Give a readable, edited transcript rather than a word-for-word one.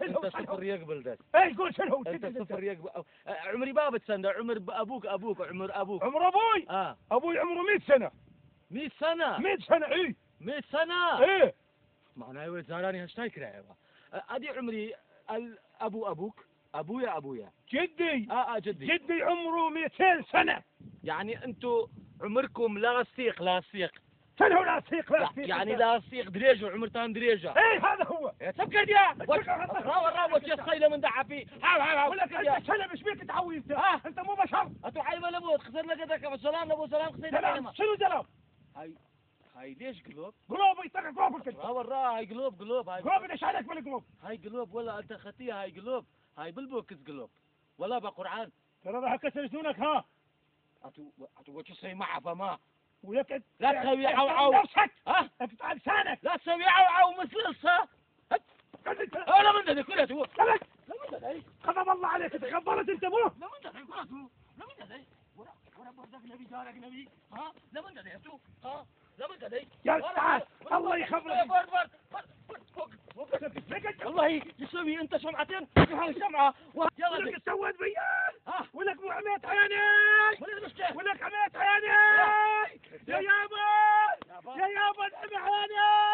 انت صفر يقبل ده. ايش قول شنو؟ انت صفر يقبل. عمري باب تسنى، عمر ابوك عمر ابوك. عمر ابوي؟ ابوي عمره 100 سنة. 100 سنة؟ 100 سنة ايه. 100 سنة؟ ايه. معناه يا ولد زاراني هشتاي كرايبا. ادي عمري ابوك ابويا جدي. جدي. جدي عمره 200 سنة. يعني انتو عمركم لا سيق. شنو لا سيق؟ يعني لا سيق دريجة وعمرتان دريجة. ايه هذا هو. تفكر يا راوت يا صيلة من دعفي. ولك انت شنب ايش بيك تعوي انت؟ انت مو بشر. اتو حي ولا بود خسر لك قدرك سلام ابو سلام سلام شنو سلام؟ هاي ليش قلوب؟ قلوب يطلع قلوبك انت. والله هاي قلوب هاي قلوب ايش عليك بالقلوب؟ هاي قلوب ولا انت خطيه. هاي قلوب هاي بالبوكس قلوب ولا بقرآن. ترى راح اكسر سنونك. ها اتو وش تسوي معه فما ولك لا تسوي عو نفسك. اقطع لسانك. لا تسوي عو مسلسة. لا من ذا كلها تو. لا من ذا غضب الله عليك تغفرت انت مو. لا من ذا كلها تو. لا من ذا ورا بردك نبي جارك نبي. لا من ذا تو. لا من ذا يا تعال الله يخبرك. والله يسوي انت شمعتين هاي شمعة. يلا ولك سويت بيان. ولك مو عميت عيني. ولك عميت عيني. يا يابا انعم عيني.